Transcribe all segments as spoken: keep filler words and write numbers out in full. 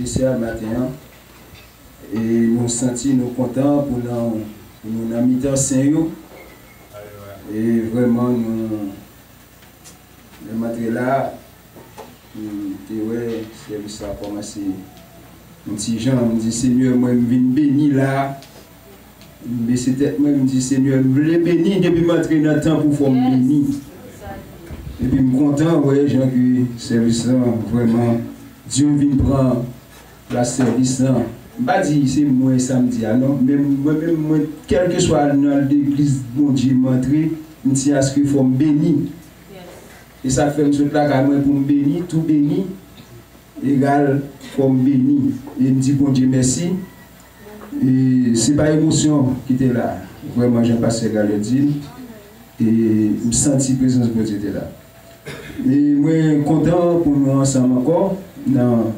Sè maten an, e nou santi nou kontan pou nan, pou nou nan mitan sen yo. E vrèman, nou, lè m antre la, m te wè sèvis la kòmanse yon ti jan. M di, Senyè, mwen, m vin beni la. M bese tèt mwen, m di, Senyè, m vle beni depi m antre nan tanp ou, fò m beni. Epi m kontan wè jan ke sèvis lan, vrèman, Dye vin pran plas sèvis lan. M pa di se mwen sa m di a non, men mwen menm, mwen, kèlkeswa nan legliz Bondye m antre, m di aske fò m beni. E sa k fè m sot lakay mwen pou m beni, tou beni egal fò m beni. E m di Bondye mèsi. E se pa emosyon ki te la. Vrèman, jan pastè Galè di l, e m santi prezans Bondye te la. E mwen kontan pou nou ansanm ankò nan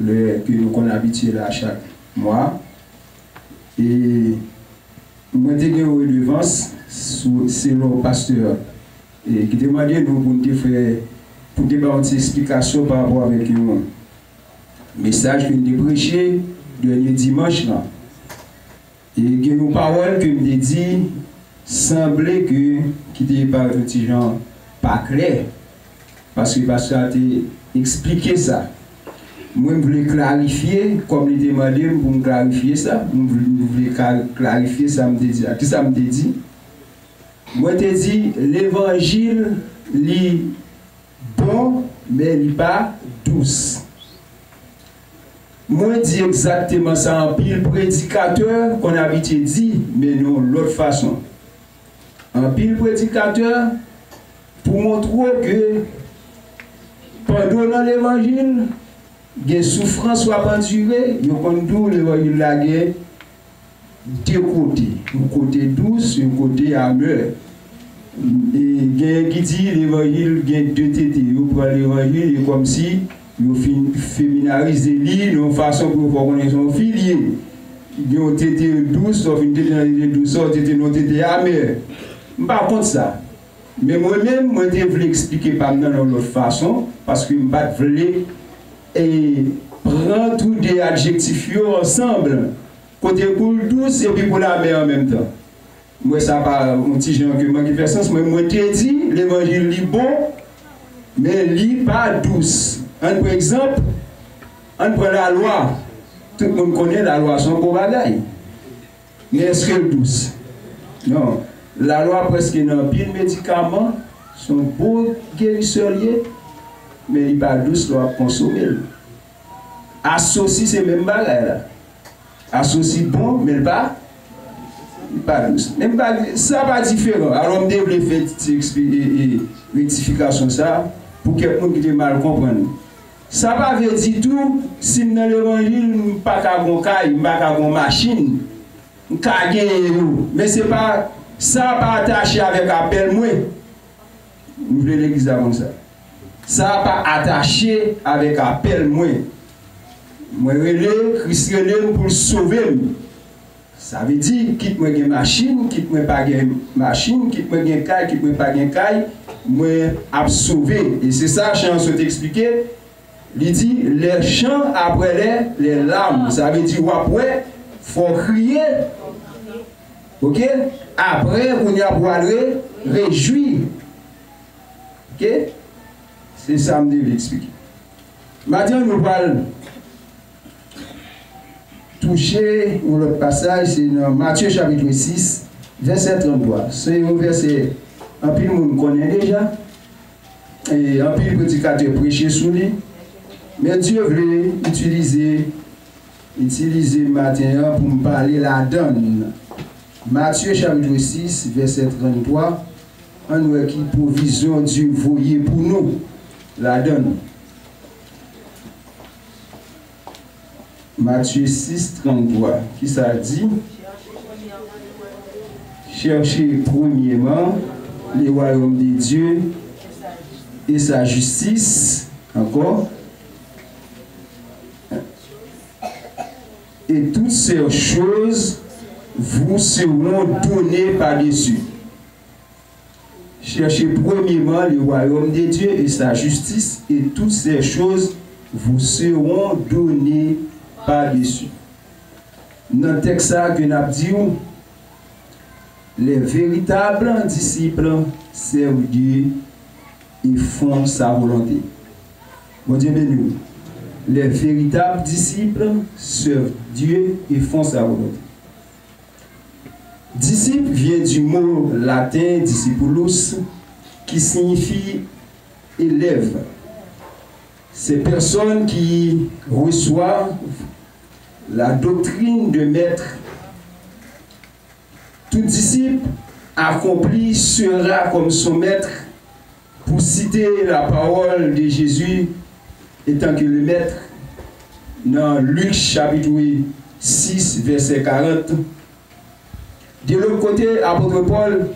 lè ke nou konn abitye la chak mwa. E mwen te gen yon redevans sou, selon pastè, e, ki te mande nou pou n te fè, pou n te ba yon ti eksplikasyon pa rapò avèk yon mesaj ke n te preche dènye dimanch lan. E gen yon pawòl ke m te di, sanble ke, ki te parèt yon ti jan pa klè, paske pastè a te eksplike sa. Mwen, m vle klarifye, kòm li te mande m pou m klarifye sa, m vle, m vle ka-, klarifye sa m te di a. Kisa m te di? Mwen te di, levanjil, li bon, men li pa dous. Mwen di egzakteman sa anpil predikatè konn abitye di, men nan yon lòt fason. Anpil predikatè, pou montre w ke pandan w nan levanjil, gen soufrans w ap andire, yo konn di w levanjil la gen de kote. Yon kote dous, yon kote amè. E genyen ki di levanjil gen de tete. Yo pran levanjil, e kòmsi yo fin feminarize li nan yon fason pou yo fè w konnen se yon fi li ye. Gen yon tete dous, lè w fin tete nan tete dous sa, w tete nan yon tete amè. M pa kont sa. Men mwen menm, mwen te vle eksplike pa m nan yon lòt fason, paske m pa t vle, e, pran tou de adjektif yo ansanm, kote pou l dous epi pou l amè an menm tan. M wè sa pa yon ti jan ke manke fè sans. Mwen, mwen te di, levanjil li bon, men li pa dous. Ann pran egzanp, ann pran lalwa. Tout moun konnen lalwa se yon bon bagay. Men èske l dous? Non. Lalwa prèske nan anpil medikaman, se yon bon gerisè l ye, men li pa dous lè w ap konsome l. Asosi se menm bagay la. Asosi bon, men l pa, li pa dous. Men m pa, sa pa diferan. Alò, m te vle fè ti ekspli-, e, e, rektifikasyon sa, pou kèk moun ki te mal konprann. Sa pa vle di tou, si m nan levanjil, m pa ka gon kay, m pa ka gon machin. M ka genyen yo, men se pa, sa pa atache avèk apèl mwen. M vle legliz la konn sa. Sa pa atache avèk apèl mwen. Mwen rele, Kris rele m pou l sove m. Sa vle di, kit mwen gen machin, kit mwen pa gen machin, kit mwen gen kay, kit mwen pa gen kay, mwen ap sove. E se sa chan an sot eksplike. Li di, les chants après les, les larmes. Sa vle di w ap wè, fò w kriye. Oke? Apre, kounye a pou w al re-, rejwi. Oke? Se sa m te vle eksplike. Maten an, nou pral touche yon lòt pasaj, se nan Matye chapit sis, vèsè tranntwa. Se yon vèsè anpil moun konnen deja. E anpil predikatè preche sou li, men Dye vle itilize, itilize maten an pou m pale ladan l. Matye chapit sis, vèsè tranntwa, ann wè ki pwovizyon Dye voye pou nou ladan l. Matye sis, tranntwa, kisa l di? Cherchez premièrement le royaume de Dieu et sa justice, ankò, et toutes ces choses vous seront données par-dessus. Cherchez premièrement le royaume de Dieu et sa justice, et toutes ces choses vous seront donnés par-dessus. Nan tèks sa ke n ap di w, les véritables disciples servent Dieu et font sa volonté. Bondye beni w. Les véritables disciples servent Dieu et font sa volonté. Disciple vient du mot latin discipulus, qui signifie élève. Ces personnes qui reçoivent la doctrine de maître. Tout disciple accompli sera comme son maître, pour citer la parole de Jésus étant que le maître, dans Luc chapitre six, verset quarante. De l'autre côté, apôtre Paul,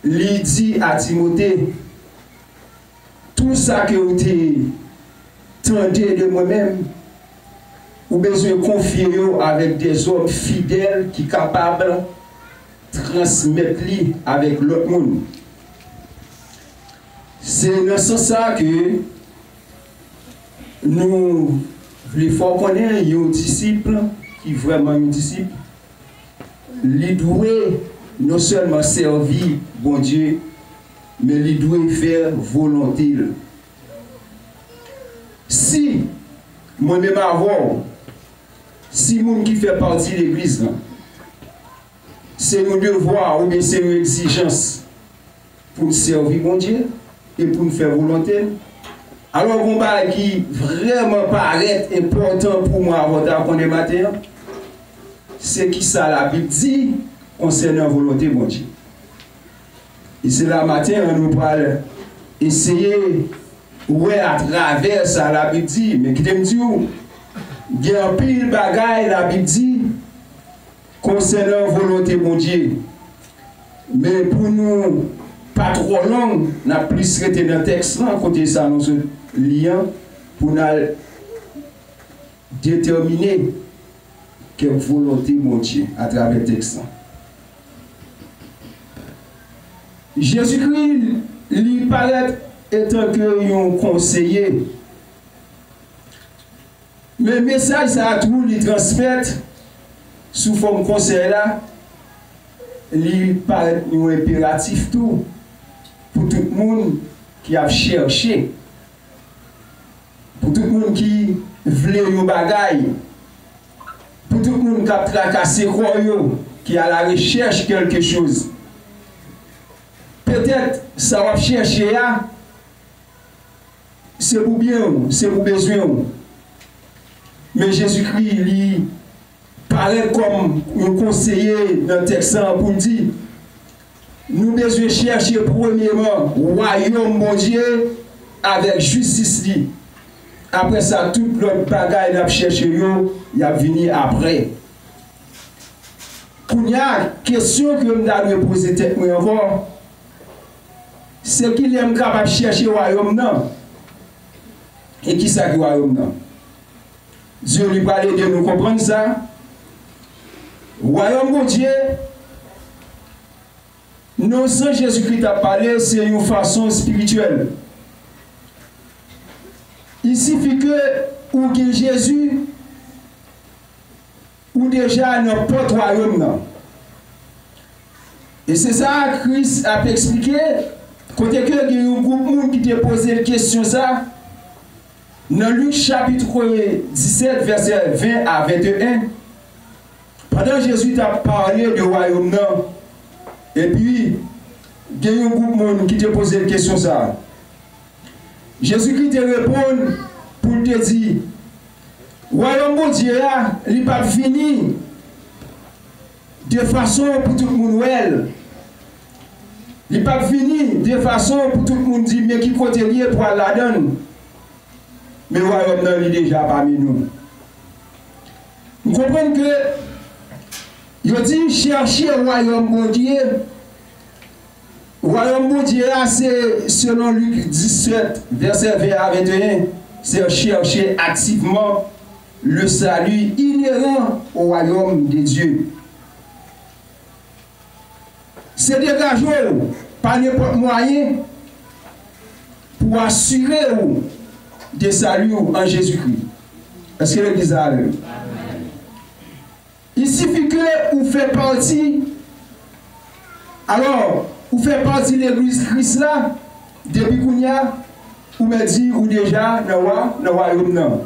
li di a Timote, tout sa ke ou te tande de mwen menm, ou bezwen konfye yo avèk de zòm fidèl ki kapab transmèt li avèk lòt moun. Se nan sans sa ke nou vle fè w konnen yon disip ki vrèman yon disip, li dwe non sèlman sèvi Bondye, men li dwe fè volonte l. Si mwen menm avè w, si moun ki fè pati legliz lan, se yon devwa oubyen se yon egzijans pou n sèvi Bondye e pou n fè volonte l, alò, gon bagay ki vrèman parèt enpòtan pou mwen avè w ta konnen maten an, se kisa Labib di konsènan volonte Bondye. E se la maten an nou pral eseye wè atravè sa Labib di. Men kite m di w, gen anpil bagay Labib di konsènan volonte Bondye. Men pou nou pa twò long, n ap plis rete nan tèks lan, kote sa nou sot li an, pou n al detèmine kèk volonte Bondye atravè tèks lan. Jezikri, li parèt etanke yon konseye. Men mesaj sa a tou, li transmèt sou fòm konsèy la, li parèt yon enperatif tou pou tout moun ki ap chèche, pou tout moun ki vle yon bagay, pou tout moun k ap trakase kò yo, ki a la rechèch kèlke choz. Petèt sa w ap chèche a, se pou byen w, se pou bezwen w. Men Jezikri, li parèt kòm yon konseye nan tèks lan pou l di, nou bezwen chèche premyeman wayòm Bondye avèk jistis li. Apre sa, tout lòt bagay n ap chèche yo, y ap vini apre. Kounye a, kesyon ke m ta dwe poze tèt mwen ankò, se kilè m kapab chèche wayòm nan? E kisa ki wayòm nan? Dye li pral ede nou konprann sa. Wayòm Bondye, nan sans Jezikri t ap pale, se yon fason espirityèl. Il sifi ke ou gen Jezi, ou deja nan pòt wayòm nan. E se sa Kris ap eksplike, kote ke gen yon gwoup moun ki te poze l kesyon sa, nan Lik chapit disèt, vèsè ven a venteyen, pandan Jezi t ap pale de wayòm nan, epi gen yon gwoup moun ki te poze l kesyon sa a. Jezikri te reponn pou l te di, wayòm Bondye a, li p ap vini de fason pou tout moun wè l. Li p ap vini de fason pou tout moun di, men ki kote l ye pou al ladan l. Men wayòm nan, li deja pami nou. M konprann ke yo di, chèche wayòm Bondye. Wayòm Bondye a, se, selon Lik disèt, vèsè ven a venteyen, se chercher activement le salut inhérent au royaume de Dieu. Se degaje w pa nenpòt mwayen pou asire w de sali w an Jezikri. Èske legliz la avè m? Il sifi ke ou fè pati, alò, ou fè pati legliz Kris la, depi kounye a, ou mèt di ou deja nan wa, nan wayòm nan.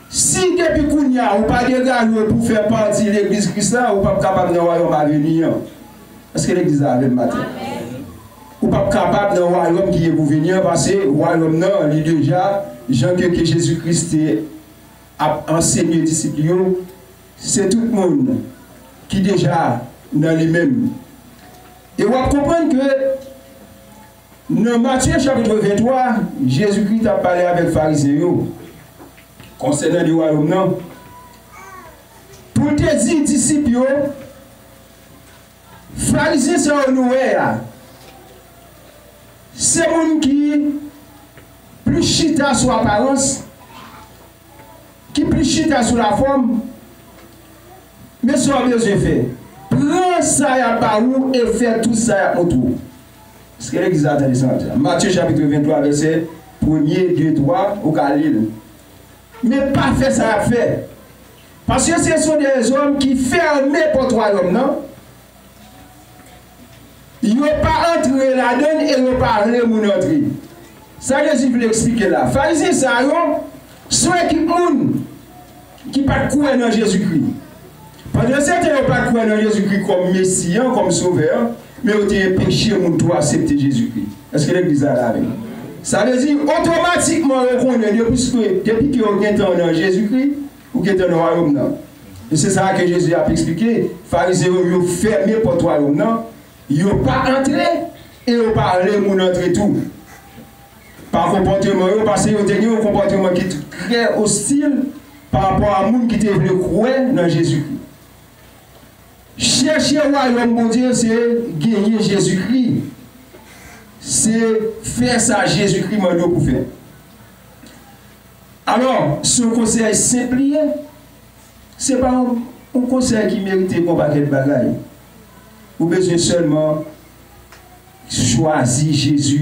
Si depi kounye a ou pa degaje w pou fè pati legliz Kris la, ou p ap kapab nan wayòm a vini an. Èske legliz la avè m maten? Ou p ap kapab nan wayòm ki gen pou vini an, paske wayòm nan, li deja, jan ke, ke Jezi Kris te ap ansenye disip li yo, se tout moun ki deja nan li menm. E w ap konprann ke nan Matye chapit venntwa, Jezikri t ap pale avèk Farizyen yo konsènan de wayòm nan. Pou l te di disip yo, Farizyen sa yo nou wè a, se moun ki plis chita sou aparans, ki plis chita sou lafòm, men sa w bezwen fè, pran sa y ap ba ou e fè tout sa y ap montre w. Èske legliz la tande sa m ap di la? Matye chapit venntwa, vèsè premye, de, twa, ou ka li l. Men pa fè sa y ap fè. Paske se sont des hommes ki fèmen pòt wayòm nan. Yo pa antre ladan l e yo pa vle moun antre. Sa Jezi vle eksplike la? Farizyen sa yo se yon ekip moun ki pa t kwè nan Jezikri. Pandan se tan yo pa t kwè nan Jezikri kòm Mesi an, kòm Sovè an, men yo te enpeche moun tou aksepte Jezikri. Èske legliz la la menm? Sa vle di, otomatikman yo konnen depi ke, depi ke yo gentan nan Jezikri, ou gentan nan wayòm nan. E se sa ke Jezi ap eksplike. Farizyen yo, yo fèmen pòt wayòm nan, yo pa antre, e yo pa vle moun antre tou. Pa konpòteman yo, paske yo te gen yon konpòteman ki t-, trè ostil pa rapò a moun ki te vle kwè nan Jezikri. Chèche wayòm Bondye, se genyen Jezikri. Se fè sa Jezikri mande w pou fè. Alò, se yon konsèy senp li ye. Se pa yon, yon konsèy ki merite yon pakèt bagay. Ou bezwen sèlman chwazi Jezi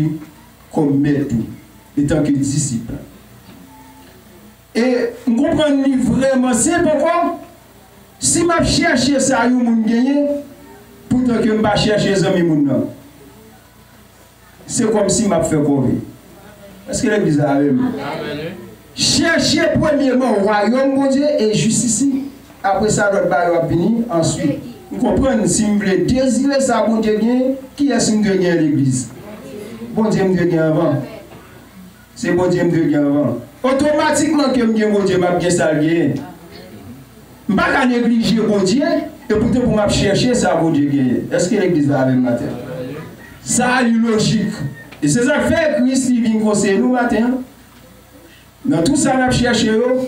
kòm mèt ou, etanke disip. E m konprann li vrèman senp ankò. Si m ap chèche sa yon moun genyen, poutan ke m pa chèche zanmi moun nan, se kòmsi m ap fè kòve. Èske legliz la avè m? Chèche premyèman wayòm Bondye e jistis li. Apre sa, lòt bagay yo ap vini answit. M konprann, si m vle dezire sa Bondye gen, kiyès m dwe gen legliz? Bondye m dwe gen anvan. Se Bondye m dwe gen anvan. Otomatikman ke m gen Bondye, m ap gen sa l genyen. M pa ka neglije Bondye, e poutan pou m ap chèche sa Bondye genyen. Èske legliz la avè m maten an? Sa a li lojik. E se sa k fè Kris li vin konseye nou maten an. Nan tout sa n ap chèche yo,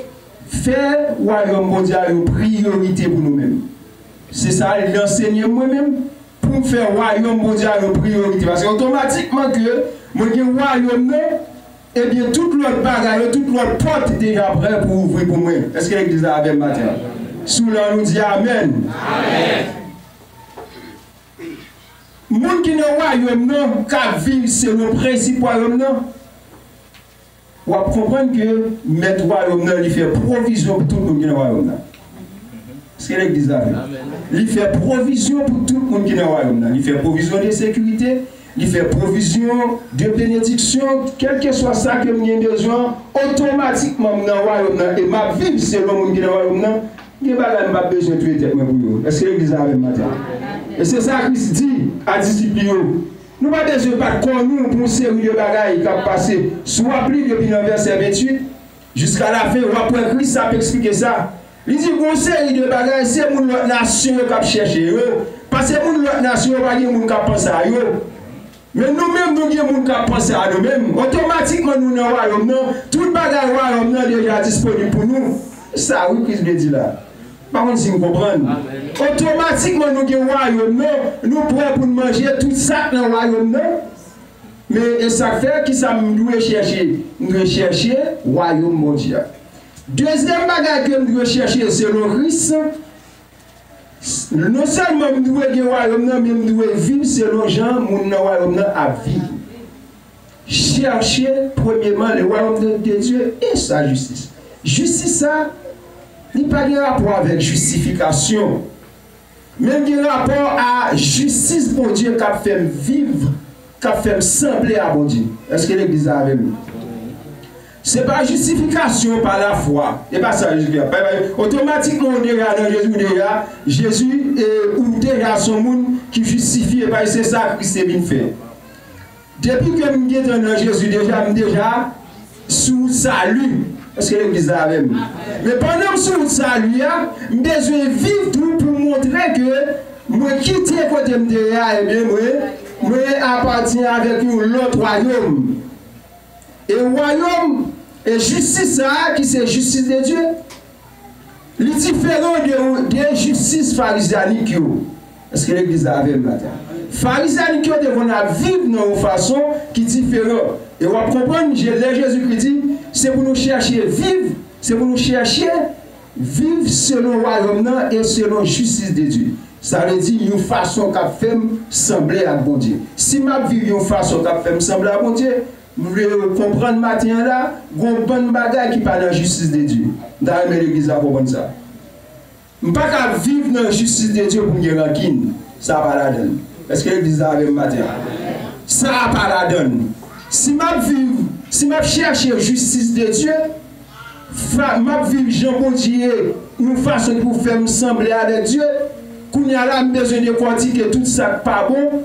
fè wayòm Bondye a yon priyorite pou nou menm. Se sa l ansenye m mwen menm, pou m fè wayòm Bondye a yon priyorite. Paske otomatikman ke mwen gen wayòm nan, ebyen, tout lòt bagay yo, tout lòt pòt deja prè pou ouvri pou mwen. Èske legliz la avè m maten an? Si w la, nou di amèn. Moun ki nan wayòm nan, k ap viv selon prensip wayòm nan, w ap konprann ke mèt wayòm nan, li fè pwovizyon pou tout moun ki nan wayòm nan. Èske legliz la vle? Li fè pwovizyon pou tout moun ki nan wayòm nan. Li fè pwovizyon de sekirite, li fè pwovizyon de benediksyon, kèlkeswa sa ke m gen bezwen, otomatikman m nan wayòm nan e m ap viv selon moun ki nan wayòm nan, gen bagay m p ap bezwen touye tèt mwen pou yo. Èske legliz la avè m maten an? E se sa Kris di a disip li yo. Nou pa bezwen bat kò nou pou yon seri de bagay k ap pase. Si w ap li depi nan vèsè venntuit jiska lafen, w ap wè Kris ap eksplike sa. Li di, gon seri de bagay, se moun lòt nasyon yo k ap chèche yo. Paske moun lòt nasyon yo pa gen moun k ap panse a yo. Men nou menm, nou gen moun k ap panse a nou menm. Otomatikman, nou nan wayòm nan. Tout bagay wayòm nan deja disponib pou nou. Se sa, wi, Kris vle di la. M pa konn si n konprann. Otomatikman, nou gen wayòm nan, nou prè pou n manje tout sa k nan wayòm nan. Men, e sa k fè, kisa m dwe chèche? M dwe chèche wayòm Bondye a. Dezyèm bagay ke m dwe chèche selon Kris, non sèlman m dwe gen wayòm nan, men m dwe viv selon jan moun nan wayòm nan ap viv. Cherchez premièrement le royaume de, de Dieu et sa justice. Jistis sa, li pa gen rapò avèk jistifikasyon. Men l gen rapò a jistis Bondye k ap fè m viv, k ap fè m sanble a Bondye. Èske legliz la avè m? Se pa jistifikasyon pa lafwa. E pa sa Jezi fè. Pa, pa, otomatikman ou deja nan Jezi, ou deja, Jezi, e, ou deja se yon moun ki jistifye. Pa se sa Kris te vin fè. Depi ke m gentan nan Jezi deja, m deja sou wout sali. Èske legliz la avè m? Men pandan m sou wout sali a, m bezwen viv tou pou montre ke mwen kite kote m te ye a, ebyen mwen, mwen apatyen avèk yon lòt wayòm. E wayòm e jistis sa a ki se jistis de Dye, li diferan de, de jistis farizyanik yo. Èske legliz la avè m maten? Farizyanik yo te konn ap viv nan yon fason ki diferan. E w ap konprann, Je- lè Jezikri di, se pou nou chèche viv, se pou nou chèche viv selon wayòm nan e selon jistis de Dye. Sa vle di yon fason k ap fè m sanble ak Bondye. Si m ap viv yon fason k ap fè m sanble ak Bondye, m vle yo konprann maten an la, gon bann bagay ki pa nan jistis de Dye. M ta renmen legliz la konprann sa. M pa ka viv nan jistis de Dye pou m gen rankin. Sa pa ladan l. Èske legliz la avè m maten an? Sa pa ladan l. Si m ap viv, si m ap chèche jistis de Dye, fa- m ap viv jan Bondye ye, yon fason ki pou fè m sanble avèk Dye, kounye a la, m bezwen dekòtike tout sa k pa bon,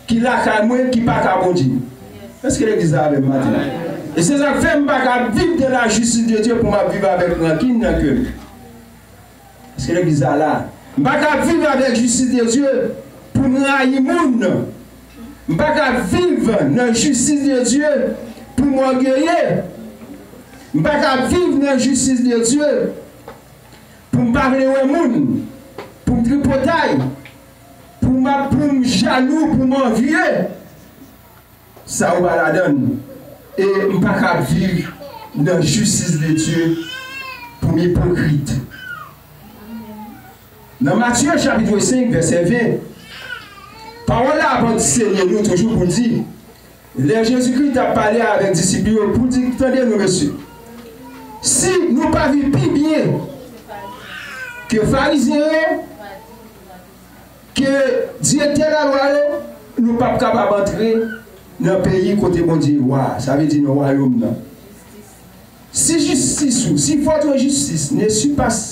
ki lakay mwen, ki pa ka Bondye. Èske legliz la avè m maten an? E se sa k fè m pa ka viv de la jistis de Dye pou m ap viv avèk rankin nan kè m. Èske legliz la la? M pa ka viv avèk jistis de Dye pou m rayi moun. M pa ka viv nan jistis de Dye pou m ògeye. M pa ka viv nan jistis de Dye pou m pa vle wè moun, pou m tripotay, pou m ap, pou m jalou, pou m anvye. Sa yo pa ladan l. E m pa ka viv nan jistis de Dye pou m ipokrit. Nan Matye chapit senk, vèsè ven, pawòl la ap ansenye nou toujou pou l di, lè Jezikri t ap pale avèk disip li yo, pou l di, tande nou, mesye, si nou pa viv pi byen ke Farizyen yo, ke direktè lalwa yo, nou p ap kapab antre nan peyi kote Bondye ye wa a, sa vle di nan wayòm nan. Si jistis ou, si votre justice ne surpasse